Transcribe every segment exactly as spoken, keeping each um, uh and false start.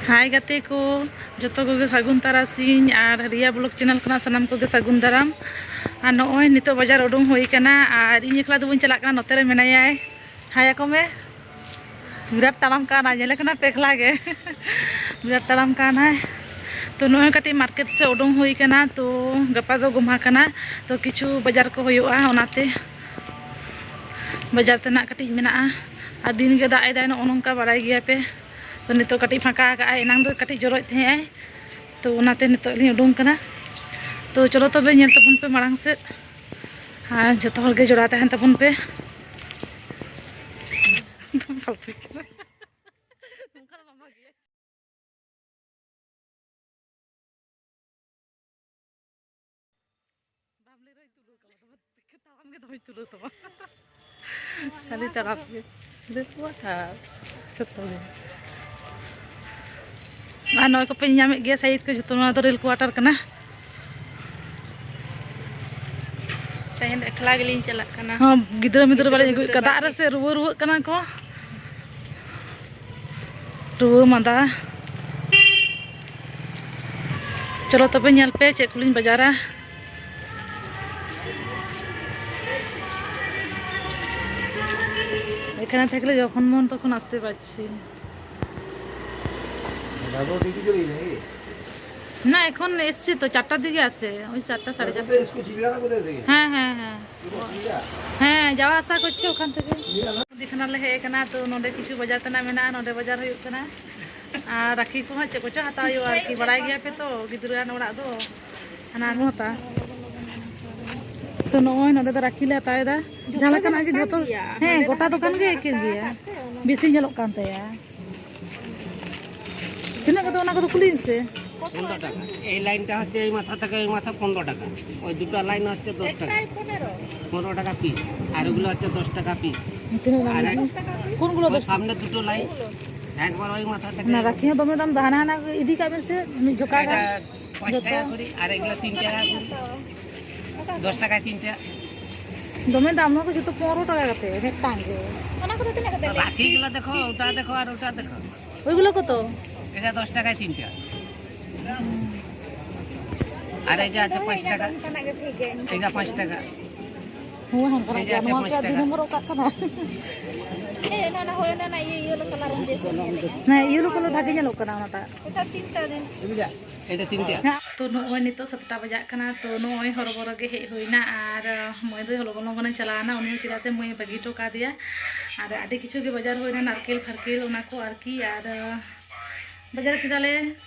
ᱦᱟᱭ ᱜᱟᱛᱮ ᱠᱚ, ᱡᱚᱛᱚ ᱠᱚᱜᱮ ᱥᱟᱹᱜᱩᱱ ᱛᱟᱨᱟᱥᱤᱧ ᱟᱨ ᱨᱤᱭᱟ ᱵᱞᱚᱜ ᱪᱮᱱᱮᱞ ᱠᱷᱚᱱᱟᱜ ᱥᱟᱱᱟᱢ ᱠᱚᱜᱮ ᱥᱟᱹᱜᱩᱱ ᱫᱟᱨᱟᱢ᱾ ᱟᱨ ᱱᱚᱜᱼᱚᱭ ᱱᱤᱛᱚᱜ ᱵᱟᱡᱟᱨ ᱩᱰᱩᱝ ᱦᱩᱭ ᱠᱟᱱᱟ ᱟᱨ ᱤᱧ ᱮᱠᱞᱟ ᱫᱚ ᱵᱟᱹᱧ ᱪᱟᱞᱟᱜ ᱠᱟᱱᱟ, ᱱᱚᱛᱮ ᱨᱮ ᱢᱮᱱᱟᱭᱟᱭ᱾ ᱦᱟᱭ ᱟᱠᱚ ᱢᱮ᱾ ᱵᱤᱨᱟᱴ ᱛᱟᱲᱟᱢ ᱠᱟᱱᱟᱭ, ᱧᱮᱞᱮ ᱠᱟᱱᱟ ᱯᱮ ᱮᱠᱞᱟ ᱜᱮ᱾ ᱵᱤᱨᱟᱴ ᱛᱟᱲᱟᱢ ᱠᱟᱱᱟᱭ᱾ ᱛᱚ ᱱᱚᱜᱼᱚᱭ ᱠᱟᱹᱴᱤᱡ ᱢᱟᱨᱠᱮᱴ ᱥᱮᱫ ᱩᱰᱩᱝ ᱦᱩᱭ ᱠᱟᱱᱟ, ᱛᱚ ᱜᱟᱯᱟ ᱫᱚ ᱜᱚᱢᱦᱟ ᱠᱟᱱᱟ, ᱛᱚ ᱠᱤᱪᱷᱩ ᱵᱟᱡᱟᱨ ᱠᱚ ᱦᱩᱭᱩᱜᱼᱟ, ᱚᱱᱟᱛᱮ ᱵᱟᱡᱟᱨ ᱛᱮᱱᱟᱜ ᱠᱟᱹᱴᱤᱡ ᱢᱮᱱᱟᱜᱼᱟ᱾ ᱟᱨ ᱫᱤᱱ ᱜᱮ ᱫᱟᱜ ᱮᱫᱟᱭ, ᱱᱚᱜᱼᱚ ᱱᱚᱝᱠᱟ ᱵᱟᱲᱟᱭ ᱜᱮᱭᱟ ᱯᱮ᱾ ᱛᱚ ᱱᱤᱛᱚᱜ ᱠᱟᱹᱴᱤᱡ ᱯᱷᱟᱸᱠᱟ ᱟᱠᱟᱜᱼᱟᱭ, ᱮᱱᱟᱝ ᱫᱚ ᱠᱟᱹᱴᱤᱡ ᱡᱚᱨᱚᱭᱮᱫ ᱛᱟᱦᱮᱸᱜ ᱟᱭ᱾ ᱛᱚ ᱚᱱᱟᱛᱮ ᱱᱤᱛᱚᱜ ᱞᱤᱧ ᱩᱰᱩᱝ ᱠᱟᱱᱟ᱾ ᱛᱚ ᱪᱚᱞᱚ ᱛᱚᱵᱮ ᱧᱮᱞ ᱛᱟᱵᱚᱱ ᱯᱮ ᱢᱟᱲᱟᱝ ᱥᱮᱫ, ᱟᱨ ᱡᱚᱛᱚ ᱦᱚᱲ ᱜᱮ ᱡᱚᱲᱟᱣ ᱛᱟᱦᱮᱱ ᱛᱟᱵᱚᱱ ᱯᱮ᱾ ᱯᱷᱟᱞᱛᱩ ᱠᱟᱱᱟ᱾ ᱱᱚᱝᱠᱟ ᱫᱚ ᱵᱟᱝ ᱵᱷᱟᱜᱮᱭᱟ᱾ ᱵᱟᱢ ᱞᱟᱹᱭ ᱨᱮᱦᱚᱸᱧ ᱛᱩᱞᱟᱹᱣ ᱛᱟᱢᱟ, ᱫᱚᱢᱮ ᱛᱤᱠᱤ ᱛᱟᱲᱟᱢ ᱜᱮ ᱫᱚᱢᱮᱧ ᱛᱩᱞᱟᱹᱣ ᱛᱟᱢᱟ᱾ ᱠᱷᱟᱹᱞᱤ ᱛᱟᱲᱟᱢ ᱜᱮ᱾ ᱞᱟᱹᱭ ᱠᱚᱣᱟ ᱟᱨ ᱡᱚᱛᱚ ᱜᱮ᱾ ᱟᱨ ᱱᱚᱜᱼᱚᱭ ᱠᱚᱯᱮ ᱧᱟᱢᱮᱫ ᱜᱮᱭᱟ ᱥᱟᱭᱤᱰ ᱠᱚ ᱡᱚᱛᱚ, ᱱᱚᱣᱟ ᱫᱚ ᱨᱮᱞ ᱠᱚᱣᱟᱴᱟᱨ ᱠᱟᱱᱟ᱾ ᱛᱮᱦᱮᱧ ᱫᱚ ᱮᱠᱞᱟ ᱜᱮᱞᱤᱧ ᱪᱟᱞᱟᱜ ᱠᱟᱱᱟ᱾ ᱦᱚᱸ, ᱜᱤᱫᱽᱨᱟᱹ ᱢᱤᱫᱽᱨᱟᱹ ᱵᱟᱞᱮ ᱟᱹᱜᱩᱭᱮᱫ ᱠᱚᱣᱟ᱾ ᱫᱟᱜ ᱨᱮᱥᱮ ᱨᱩᱣᱟᱹ ᱨᱩᱣᱟᱹᱜ ᱠᱟᱱᱟ ᱠᱚ᱾ ᱨᱩᱣᱟᱹ ᱢᱟᱸᱫᱟ᱾ ᱪᱚᱞᱚ ᱛᱚᱵᱮ ᱧᱮᱞ ᱯᱮ ᱪᱮᱫ ᱠᱚᱞᱤᱧ ᱵᱟᱡᱟᱨᱟ᱾ এখানে থাকলে যখন মন তখন আসতে পারছি। না, এখন এসছে তো, চারটার দিকে আসে, ওই চারটা, সাড়ে চারটা। হ্যাঁ, হ্যাঁ, হ্যাঁ। হ্যাঁ, যাওয়া আসা করছে ওখান থেকে। ᱫᱤᱠᱷᱱᱟ ᱞᱮ ᱦᱮᱡ ᱟᱠᱟᱱᱟ, ᱛᱚ ᱱᱚᱰᱮ ᱠᱤᱪᱷᱩ ᱵᱟᱡᱟᱨ ᱛᱮᱱᱟᱜ ᱢᱮᱱᱟᱜᱼᱟ, ᱱᱚᱰᱮ ᱵᱟᱡᱟᱨ ᱦᱩᱭᱩᱜ ᱠᱟᱱᱟ᱾ ᱟᱨ ᱨᱟᱠᱷᱤ ᱠᱚᱦᱚᱸ ᱪᱮᱫ ᱠᱚᱪᱚ ᱦᱟᱛᱟᱣ ᱦᱩᱭᱩᱜᱼᱟ ᱟᱨᱠᱤ, ᱵᱟᱲᱟᱭ ᱜᱮᱭᱟ ᱯᱮ ᱛᱚ, ᱜᱤᱫᱽᱨᱟᱹ ᱟᱱ ᱚᱲᱟᱜ ᱫᱚ᱾ ᱦᱟᱱᱟ ᱠᱚ ᱦᱟᱛᱟᱣ᱾ ᱛᱚ ᱱᱚᱜᱼᱚᱭ ᱱᱚᱰᱮ ᱫᱚ ᱨᱟᱠᱷᱤ ᱞᱮ ᱦᱟᱛᱟᱣ ᱮᱫᱟ᱾ ᱡᱟᱦᱟᱸ ᱞᱮᱠᱟᱱᱟᱜ ᱜᱮ ᱡᱷᱚᱛᱚ, ᱦᱮᱸ, ᱜᱚᱴᱟ ᱫᱚᱠᱟᱱ ᱜᱮ ᱮᱠᱤ ᱜᱮᱭᱟ᱾ ᱵᱮᱥᱤ ᱧᱮᱞᱚᱜ ᱠᱟᱱ ᱛᱟᱭᱟ᱾ ᱛᱤᱱᱟᱹᱜ ᱠᱟᱛᱮ ᱚᱱᱟ ᱠᱚᱫᱚ ᱠᱩᱞᱤᱧ ᱥᱮ? পনেরো টাকা। এই লাইনটা হচ্ছে এই মাথা থেকে ওই মাথা পনেরো টাকা। ওই দুটো লাইন হচ্ছে দশ টাকা। পনেরো টাকা পিস। আর ওগুলো হচ্ছে দশ টাকা পিস। ᱛᱤᱱᱟᱹᱜ ᱫᱟᱢ ᱟᱨ ᱞᱟᱹᱜᱤᱫ? কোনগুলো ওই দশ টাকা? সামনে দুটো লাইন, একবার ওই মাথা থেকে ᱚᱱᱟ ᱨᱟᱠᱷᱤ ᱦᱚᱸ ᱫᱚᱢᱮ ᱫᱟᱢ ᱫᱚ, ᱦᱟᱱᱟ ᱦᱟᱱᱟ ᱤᱫᱤ ᱠᱟᱜ ᱵᱮᱱ ᱥᱮ ᱢᱤᱫ ᱡᱚᱠᱷᱟ ᱜᱟᱱ᱾ এটা পাঁচ টাকা করে, আর এগুলো তিন টাকা করে। দশ টাকায় তিনটা। ᱫᱚᱢᱮ ᱫᱟᱢ, ᱱᱚᱣᱟ ᱠᱚ ᱡᱚᱛᱚ ᱯᱚᱱᱨᱚ ᱴᱟᱠᱟ ᱠᱟᱛᱮ ᱢᱤᱫᱴᱟᱝ ᱜᱮ᱾ ᱚᱱᱟ ᱠᱚᱫᱚ ᱛᱤᱱᱟᱹᱜ ᱠᱟᱛᱮ ᱞᱟᱹᱭ? ᱵᱟᱠᱤ ᱜᱩᱞᱟ ᱫᱮᱠᱷᱚ, ᱳᱴᱟ ᱫᱮᱠᱷᱚ ᱟᱨ ᱳᱴᱟ ᱫᱮᱠᱷᱚ᱾ ᱳᱭᱜᱩᱞᱟ ᱠᱚᱛᱚ? এটা দশ টাকায় তিনটা। আর এই যে আছে পাঁচ টাকা। ᱚᱱᱠᱟᱱᱟᱜ ᱜᱮ ᱴᱷᱤᱠ ᱜᱮ᱾ এই যে পাঁচ টাকা। ᱦᱳᱭ, ᱚᱱᱠᱟᱱᱟᱜ এই যে ᱜᱮ᱾ আছে ᱱᱚᱣᱟ ᱠᱤ পাঁচ ᱟᱹᱰᱤ টাকা। ᱫᱤᱱ ᱦᱚᱨᱚᱜ ᱠᱟᱜ ᱠᱟᱱᱟ᱾ ᱦᱮᱸ, ᱚᱱᱟ, ᱚᱱᱟ, ᱦᱳᱭ, ᱚᱱᱟ, ᱚᱱᱟ ᱤᱭᱟᱹ, ᱤᱭᱮᱞᱳ ᱠᱟᱞᱟᱨ ᱚᱱᱟ ᱡᱮᱥᱮ ᱧᱮᱞᱮᱜᱼᱟ᱾ ᱦᱮᱸ, ᱤᱭᱮᱞᱳ ᱠᱟᱞᱟᱨ ᱵᱷᱟᱜᱮ ᱧᱮᱞᱚᱜ ᱠᱟᱱᱟ ᱚᱱᱟᱴᱟᱜ᱾ ᱮᱴᱟᱜ ᱛᱤᱱᱴᱟ ᱫᱤᱱ᱾ ᱦᱮᱸ᱾ ᱛᱚ, ᱱᱚᱜᱼᱚᱭ ᱱᱤᱛᱚᱜ ᱥᱟᱛᱴᱟ ᱵᱟᱡᱟᱜ ᱠᱟᱱᱟ᱾ ᱛᱚ, ᱱᱚᱜᱼᱚᱭ ᱦᱚᱨᱚᱵᱚᱨᱚ ᱜᱮ ᱦᱮᱡ ᱦᱩᱭᱱᱟ᱾ ᱟᱨ, ᱟᱸ, ᱢᱟᱹᱭ ᱫᱚ ᱞᱚᱜᱚᱱ ᱞᱚᱜᱚᱱᱮ ᱪᱟᱞᱟᱣᱱᱟ, ᱩᱱᱤ ᱦᱚᱸ, ᱪᱮᱫᱟᱜ ᱥᱮ ᱢᱟᱹᱭᱮ ᱵᱟᱹᱜᱤ ᱦᱚᱴᱚ ᱠᱟᱫᱮᱭᱟ᱾ ᱟᱨ ᱟᱹᱰᱤ ᱠᱤᱪᱷᱩ ᱜᱮ ᱵᱟᱡᱟᱨ ᱦᱩᱭᱱᱟ, ᱱᱟᱨᱠᱮᱞ ᱯᱷᱟᱨᱠᱮᱞ ᱚᱱᱟ ᱠᱚ ᱟᱨᱠᱤ᱾ ᱟᱨ, ᱟᱸ, ᱵᱟᱡᱟᱨ ᱠᱮᱫᱟᱞᱮ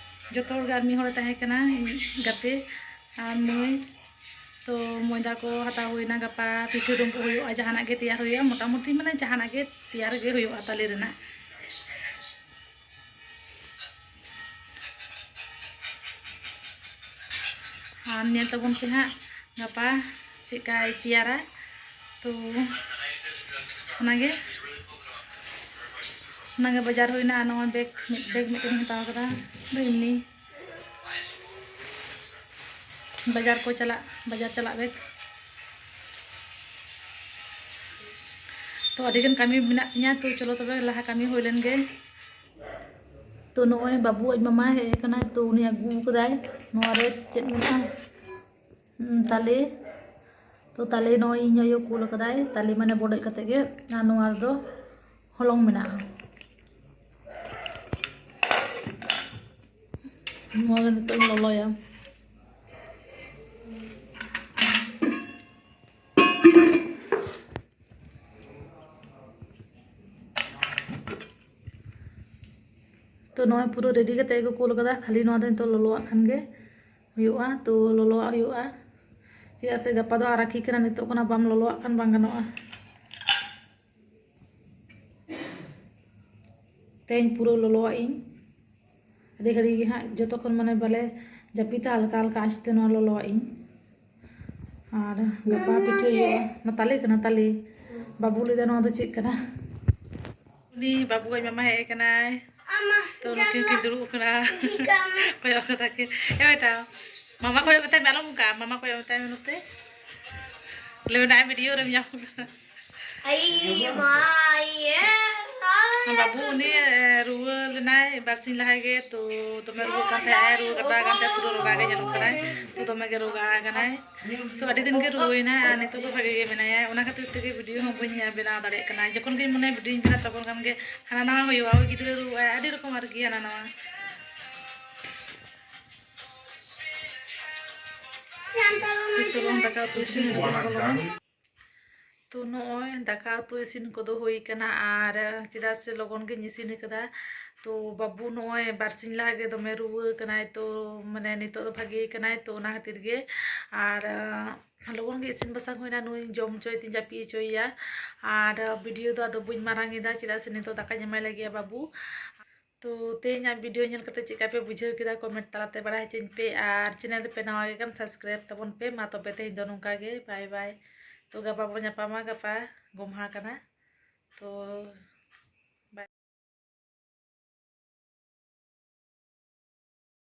ᱡᱚᱛᱚ ᱦᱚᱲ ᱜᱮ, ᱟᱨ ᱢᱤᱫ ᱦᱚᱲᱮ ᱛᱟᱦᱮᱸ ᱠᱟᱱᱟ, ᱤᱧ ᱜᱟᱛᱮ ᱟᱨ ᱢᱟᱹᱭ᱾ ᱛᱚ, ᱢᱚᱭᱫᱟ ᱠᱚ ᱦᱟᱛᱟᱣ ᱦᱩᱭᱱᱟ, ᱜᱟᱯᱟ ᱯᱤᱴᱷᱟᱹ ᱰᱩᱸᱵᱩᱜ ᱦᱩᱭᱩᱜᱼᱟ, ᱡᱟᱦᱟᱱᱟᱜ ᱜᱮ ᱛᱮᱭᱟᱨ ᱦᱩᱭᱩᱜᱼᱟ, ᱢᱚᱴᱟᱢᱩᱴᱤ ᱢᱟᱱᱮ ᱡᱟᱦᱟᱱᱟᱜ ᱜᱮ ᱛᱮᱭᱟᱨ ᱜᱮ ᱦᱩᱭᱩᱜᱼᱟ ᱛᱟᱞᱮ ᱨᱮᱱᱟᱜ᱾ ᱟᱨ ᱧᱮᱞ ᱛᱟᱵᱚᱱ ᱯᱮ ᱦᱟᱸᱜ ᱜᱟᱯᱟ ᱪᱮᱫᱠᱟᱭ ᱛᱮᱭᱟᱨᱟ᱾ ᱛᱚ ᱚᱱᱟᱜᱮ, ᱚᱱᱟᱜᱮ ᱵᱟᱡᱟᱨ ᱦᱩᱭᱱᱟ᱾ ᱟᱨ ᱱᱚᱣᱟ ᱵᱮᱜᱽ, ᱢᱤᱫ ᱵᱮᱜᱽ ᱢᱤᱫᱴᱮᱱ ᱤᱧ ᱦᱟᱛᱟᱣ ᱠᱟᱫᱟ, ᱫᱚ ᱮᱢᱱᱤ ᱵᱟᱡᱟᱨ ᱠᱚ ᱪᱟᱞᱟᱜ, ᱵᱟᱡᱟᱨ ᱪᱟᱞᱟᱜ ᱵᱮᱜᱽ᱾ ᱛᱚ ᱟᱹᱰᱤᱜᱟᱱ ᱠᱟᱹᱢᱤ ᱢᱮᱱᱟᱜ ᱛᱤᱧᱟᱹ, ᱛᱚ ᱪᱚᱞᱚ ᱛᱚᱵᱮ ᱞᱟᱦᱟ ᱠᱟᱹᱢᱤ ᱦᱩᱭ ᱞᱮᱱ ᱜᱮ᱾ ᱛᱚ ᱱᱚᱜᱼᱚᱭ ᱵᱟᱹᱵᱩ ᱟᱡ ᱢᱟᱢᱟ ᱦᱮᱡ ᱟᱠᱟᱱᱟᱭ, ᱛᱚ ᱩᱱᱤ ᱟᱹᱜᱩ ᱟᱠᱟᱫᱟᱭ᱾ ᱱᱚᱣᱟ ᱨᱮ ᱪᱮᱫ ᱢᱮᱱᱟᱜᱼᱟ? ᱩᱸ, ᱛᱟᱞᱮ᱾ ᱛᱚ ᱛᱟᱞᱮ ᱱᱚᱜᱼᱚᱭ ᱤᱧ ᱟᱭᱳ ᱠᱩᱞ ᱟᱠᱟᱫᱟᱭ, ᱛᱟᱞᱮ ᱢᱟᱱᱮ ᱵᱚᱰᱚᱡ ᱠᱟᱛᱮ ᱜᱮ, ᱟᱨ ᱱᱚᱣᱟ ᱨᱮᱫᱚ ᱦᱚᱞᱚᱝ ᱢᱮᱱᱟᱜᱼᱟ᱾ ᱱᱚᱣᱟ ᱜᱮ ᱱᱤᱛᱚᱜ ᱤᱧ ᱞᱚᱞᱚᱭᱟ᱾ ᱛᱚ ᱱᱚᱜᱼᱚᱭ ᱯᱩᱨᱟᱹ ᱨᱮᱰᱤ ᱠᱟᱛᱮ ᱜᱮ ᱠᱩᱞ ᱠᱟᱫᱟ, ᱠᱷᱟᱹᱞᱤ ᱱᱚᱣᱟ ᱫᱚ ᱱᱤᱛᱚᱜ ᱞᱚᱞᱚᱣᱟᱜ ᱠᱷᱟᱱ ᱜᱮ ᱦᱩᱭᱩᱜᱼᱟ᱾ ᱛᱚ ᱞᱚᱞᱚᱣᱟᱜ ᱦᱩᱭᱩᱜᱼᱟ, ᱪᱮᱫᱟᱜ ᱥᱮ ᱜᱟᱯᱟ ᱫᱚ ᱟᱨᱟᱠᱷᱤ ᱠᱟᱱᱟ, ᱱᱤᱛᱚᱜ ᱠᱷᱚᱱᱟᱜ ᱵᱟᱢ ᱞᱚᱞᱚᱣᱟᱜ ᱠᱷᱟᱱ ᱵᱟᱝ ᱜᱟᱱᱚᱜᱼᱟ᱾ ᱛᱮᱦᱮᱧ ᱯᱩᱨᱟᱹ ᱞᱚᱞᱚᱣᱟᱜ ᱤᱧ, ᱟᱹᱰᱤ ᱜᱷᱟᱹᱲᱤᱡ ᱜᱮ ᱦᱟᱸᱜ, ᱡᱚᱛᱚ ᱠᱷᱚᱱ ᱢᱟᱱᱮ ᱵᱟᱞᱮ ᱡᱟᱹᱯᱤᱫᱟ, ᱦᱟᱞᱠᱟ ᱦᱟᱞᱠᱟ ᱟᱸᱪ ᱛᱮ ᱱᱚᱣᱟ ᱞᱚᱞᱚᱣᱟᱜ ᱤᱧ᱾ ᱟᱨ ᱜᱟᱯᱟ ᱯᱤᱴᱷᱟᱹ ᱦᱩᱭᱩᱜᱼᱟ᱾ ᱱᱚᱣᱟ ᱛᱟᱞᱮ ᱠᱟᱱᱟ, ᱛᱟᱞᱮ᱾ ᱵᱟᱹᱵᱩ ᱞᱟᱹᱭᱫᱟ, "ᱱᱚᱣᱟ ᱫᱚ ᱪᱮᱫ ᱠᱟᱱᱟ?" ᱩᱱᱤ ᱵᱟᱹᱵᱩ ᱟᱡ ᱢᱟᱢᱟ ᱦᱮᱡ ᱟᱠᱟᱱᱟᱭ᱾ ᱛᱚ ᱱᱩᱠᱤᱱ ᱠᱤᱱ ᱫᱩᱲᱩᱵ ᱟᱠᱟᱱᱟ᱾ ᱠᱚᱭᱚᱜ ᱠᱟᱫᱟ ᱠᱤᱱ᱾ ᱮ ᱵᱮᱴᱟ, ᱢᱟᱢᱟ ᱠᱚᱭᱚᱜ ᱢᱮᱛᱟᱭ ᱢᱮ, ᱟᱞᱚᱢ ᱚᱱᱠᱟ᱾ ᱢᱟᱢᱟ ᱠᱚᱭᱚᱜ ᱢᱮᱛᱟᱭ ᱢᱮ ᱱᱚᱛᱮ᱾ ᱞᱟᱹᱭ ᱢᱮ, ᱱᱟᱜ ᱵᱷᱤᱰᱤᱭᱳ ᱨᱮᱢ ᱧᱟᱢ ᱠᱟᱱᱟ᱾ ᱟᱭ ᱢᱟᱭᱟ᱾ ᱵᱟᱹᱵᱩ ᱩᱱᱤ ᱨᱩᱣᱟᱹ ᱞᱮᱱᱟᱭ ᱵᱟᱨᱥᱤᱧ ᱞᱟᱦᱟ ᱜᱮ, ᱛᱚ ᱫᱚᱢᱮ ᱨᱩᱣᱟᱹᱜ ᱠᱟᱱ ᱛᱟᱦᱮᱸᱜ, ᱨᱩᱣᱟᱹ ᱠᱟᱴᱟ ᱠᱟᱱ ᱛᱟᱭᱟ, ᱯᱩᱨᱟᱹ ᱨᱚᱜᱟ ᱜᱮ ᱧᱮᱞᱚᱜ ᱠᱟᱱᱟᱭ᱾ ᱛᱚ ᱫᱚᱢᱮ ᱜᱮ ᱨᱚᱜᱟ ᱟᱠᱟᱱᱟᱭ᱾ ᱛᱚ ᱟᱹᱰᱤ ᱫᱤᱱ ᱜᱮ ᱨᱩᱣᱟᱹᱭᱮᱱᱟᱭ, ᱟᱨ ᱱᱤᱛᱚᱜ ᱫᱚ ᱵᱷᱟᱜᱮ ᱜᱮ ᱢᱮᱱᱟᱭᱟ᱾ ᱚᱱᱟ ᱠᱷᱟᱹᱛᱤᱨ ᱛᱮᱜᱮ ᱵᱷᱤᱰᱤᱭᱳ ᱦᱚᱸ ᱵᱟᱹᱧ ᱵᱮᱱᱟᱣ ᱫᱟᱲᱮᱭᱟᱜ ᱠᱟᱱᱟ᱾ ᱡᱚᱠᱷᱚᱱ ᱜᱮᱧ ᱢᱚᱱᱮᱭᱟ ᱵᱷᱤᱰᱤᱭᱳᱧ ᱵᱮᱱᱟᱣᱟ, ᱛᱚᱠᱷᱚᱱ ᱠᱷᱟᱱ ᱜᱮ ᱦᱟᱱᱟ ᱱᱟᱣᱟ ᱦᱩᱭᱩᱜᱼᱟ, ᱳᱭ ᱜᱤᱫᱽᱨᱟᱹ ᱨᱩᱣᱟᱹᱜᱼᱟᱭ, ᱟᱹᱰᱤ ᱨᱚᱠᱚᱢ ᱟᱨᱠᱤ ᱦᱟᱱᱟ ᱱᱟᱣᱟ᱾ ᱛᱚ ᱪᱚᱞᱚ ᱫᱟᱠᱟ ᱩᱛᱩ ᱤᱥᱤᱱ ᱦᱩᱭᱩᱜ ᱠᱟᱱᱟ, ᱵᱚᱞᱚᱱ᱾ ᱛᱚ ᱱᱚᱜᱼᱚᱭ ᱫᱟᱠᱟ ᱩᱛᱩ ᱤᱥᱤᱱ ᱠᱚᱫᱚ ᱦᱩᱭ ᱠᱟᱱᱟ, ᱟᱨ ᱪᱮᱫᱟᱜ ᱥᱮ ᱞᱚᱜᱚᱱ ᱜᱤᱧ ᱤᱥᱤᱱ ᱠᱟᱫᱟ᱾ ᱛᱚ ᱵᱟᱹᱵᱩ ᱱᱚᱜᱼᱚᱭ ᱵᱟᱨᱥᱤᱧ ᱞᱟᱦᱟ ᱜᱮ ᱫᱚᱢᱮ ᱨᱩᱣᱟᱹ ᱠᱟᱱᱟᱭ, ᱛᱚ ᱢᱟᱱᱮ ᱱᱤᱛᱚᱜ ᱫᱚ ᱵᱷᱟᱜᱮ ᱠᱟᱱᱟᱭ, ᱛᱚ ᱚᱱᱟ ᱠᱷᱟᱹᱛᱤᱨ ᱜᱮ᱾ ᱟᱨ ᱞᱚᱜᱚᱱ ᱜᱮ ᱤᱥᱤᱱ ᱵᱟᱥᱟᱝ ᱦᱩᱭᱱᱟ, ᱱᱩᱭ ᱡᱚᱢ ᱦᱚᱪᱚᱭ ᱛᱤᱧ, ᱡᱟᱹᱯᱤᱫ ᱦᱚᱪᱚᱭᱮᱭᱟ᱾ ᱟᱨ ᱵᱷᱤᱰᱤᱭᱳ ᱫᱚ ᱟᱫᱚ ᱵᱟᱹᱧ ᱢᱟᱨᱟᱝ ᱮᱫᱟ, ᱪᱮᱫᱟᱜ ᱥᱮ ᱱᱤᱛᱚᱜ ᱫᱟᱠᱟᱧ ᱮᱢᱟᱭ ᱞᱟᱹᱜᱤᱫ ᱵᱟᱹᱵᱩ᱾ ᱛᱚ ᱛᱮᱦᱮᱧᱟᱜ ᱵᱷᱤᱰᱤᱭᱳ ᱧᱮᱞ ᱠᱟᱛᱮ ᱪᱮᱫ ᱞᱮᱠᱟ ᱯᱮ ᱵᱩᱡᱷᱟᱹᱣ ᱠᱮᱫᱟ, ᱠᱚᱢᱮᱱᱴ ᱛᱟᱞᱟᱛᱮ ᱵᱟᱲᱟᱭ ᱦᱚᱪᱚᱧ ᱯᱮ, ᱟᱨ ᱪᱮᱱᱮᱞ ᱨᱮᱯᱮ ᱱᱟᱣᱟ ᱜᱮ ᱠᱷᱟᱱ ᱥᱟᱵᱥᱠᱨᱟᱭᱤᱵ ᱛᱟᱵᱚᱱ ᱯᱮ᱾ ᱢᱟ ᱛᱚᱵᱮ ᱛᱮᱦᱮᱧ ᱫᱚ ᱱᱚᱝᱠᱟ ᱜᱮ, ᱵᱟᱭ ᱵᱟᱭ᱾ ᱛᱚ ᱜᱟᱯᱟ ᱵᱚᱱ ᱧᱟᱯᱟᱢᱟ, ᱜᱟᱯᱟ ᱜᱚᱢᱦᱟ ᱠᱟᱱᱟ᱾ ᱛᱚ